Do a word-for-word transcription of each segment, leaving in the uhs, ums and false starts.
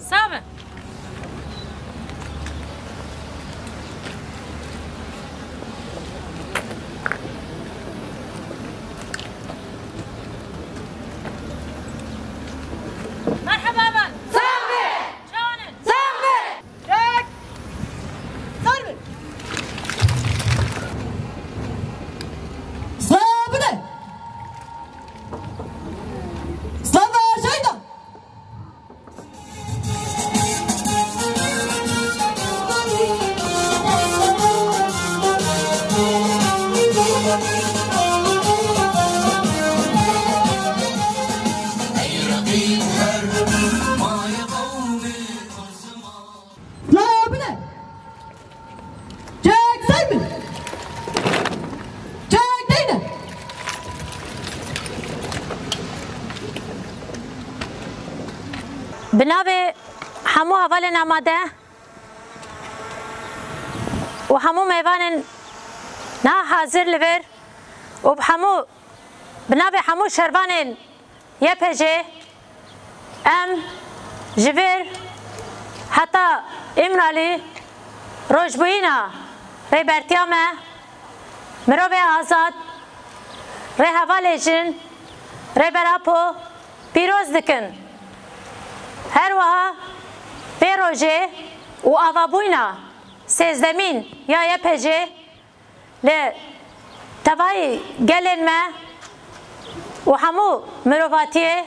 Sax be. Merhaba ben. Sax be. Çawanın? Sax be. Çek. Sar be. Sax be. Sax be. Çek ser min! Çek deyne! Bi navê hemû hevalên amade û hemû mêvanên niha hazir li vir û bi hemû, bi navê hemû şervanên Y P J, em ji vir heta Îmralî rojbûyîna Rêbertiya me, mirovê azad, rêhevalê jin, Rêber Apo pîroz dikin. Her wiha vê rojê û avabûyna sêzdemîn ya Y P J li tevayî gelên me û hemû mirovatiyê,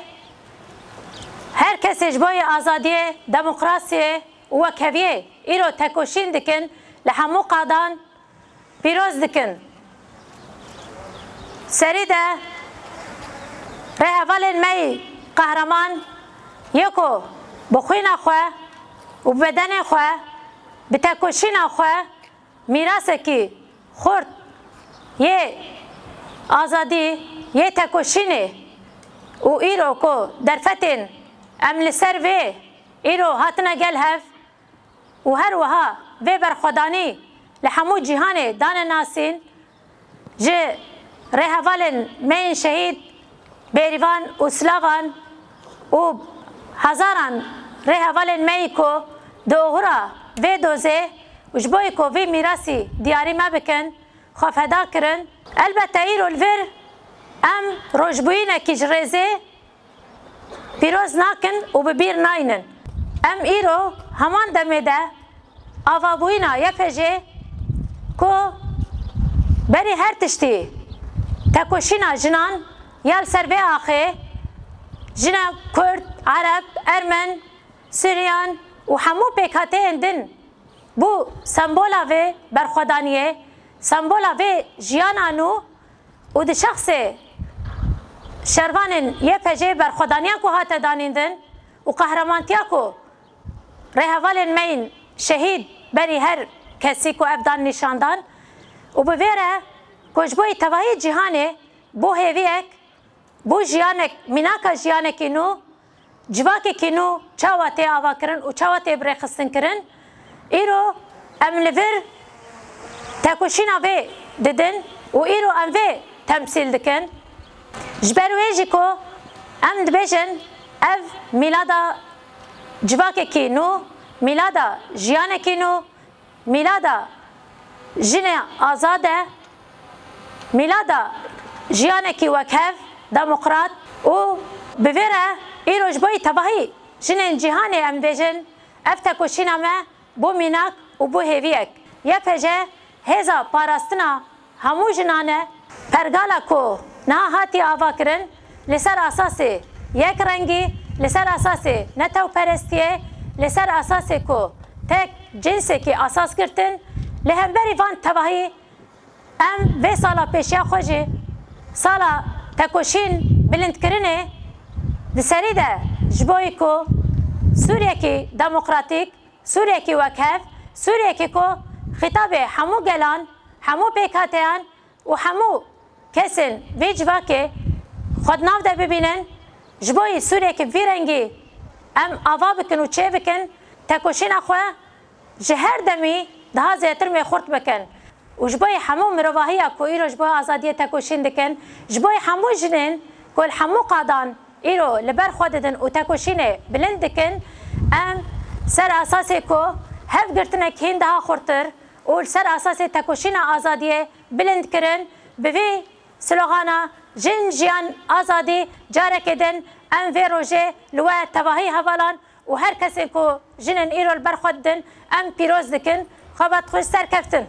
her kesê ji bo yê azadiyê, demokrasiyê û wekheviyê îro tekoşîn dikin, li hemû qadan pîroz dikin. Serî de rêhevalên me yî qehreman yê ku bi xwîna xwe û bi bedenê xwe, bi tekoşîna xwe mîrasekî xurt yê azadî, yê tekoşînê û îro ku derfetên em li ser vê îro hatine gel hev û her wiha vê berxwedanî li hemû cîhanê dane nasîn, ji rêhevalên me yên şehîd Bêrîvan û Silavan û hezaran rêhevalên me yî ku di oxira vê dozê û ji bo yî ku vî mîrasî diyarî me bikin, xwe feda kirin. Elbette îro li vir em rojbûyînekî ji rêzê pîroz nakin û bi bîr naynin. Em îro heman demê de avabûyîna Y P J ku berî her tiştî tekoşîna jinan ya li ser vê axê, jina Kurd, Ereb, Ermen, Suryan û hemû pêkhateyên din bû sembola vê berxwedaniyê, sembola vê jiyana nû û di şexsê şervanên Y P J berxwedaniya ku hate danîndin û qehremantiya ku rêhevalên me yên şehîd berî her kesî ku ev dan nîşan dan û bi vê re ku ji bo yî tevahî cîhanê bû hêviyek, bû jiyanek, mînaka jiyanekî nû, civakekî nû çawa tê avakirin û çawa tê birêxistinkirin, îro em li vir tekoşîna vê didin û îro em vê temsîl dikin. Ji ber wê jî ku em dibêjin ev mîlada civakekî nû, mîlada jiyanekî nû, mîlada jinê azad e, mîlada jiyanekî wekhev, demokrat û bi vê re îro ji bo yî tevahî jinên cîhanê em bêjin, ev tekoşîna me bû mînak û bû hêviyek. Y P J hêza parastina hemû jinan e. Pergala ku niha hatiye avakirin, li ser asasê yekrengî, li ser asasê netewperestiyê, li ser asasê ku tek cinsekî asas girtin, li hemberî van tevahî em vê sala pêşiya xwe jî sala tekoşîn bilindkirinê di serî de ji bo yî ku Sûriyekî demokratîk, Sûriyekî wekhev, Sûriyekî ku xîtabê hemû gelan, hemû pêkhateyan û hemû kesên vê civakê xwe di nav de bibînin, ji bo yî Sûriyekî vî rengî em ava bikin û çêbikin, tekoşîna xwe ji her demî daha zêtir mêxurt bikin. Û ji bo yî hemû mirovahiya ku îro ji bo azadiyê tekoşîn dikin, ji bo yî hemû jinên ku li hemû qadan îro li ber xwe didin û tekoşînê bilind dikin, Em ser esasê ku hevgirtinek hîn daha xurtir û li ser esasê tekoşîna azadiyê bilind kirin, bi vî slogana Jin, Jiyan, Azadî careke din em vê rojê li we tevahî hevalan û her kesên ku jinên îro li ber xwe didin em pîroz dikin. Xebat xweş, serkeftin.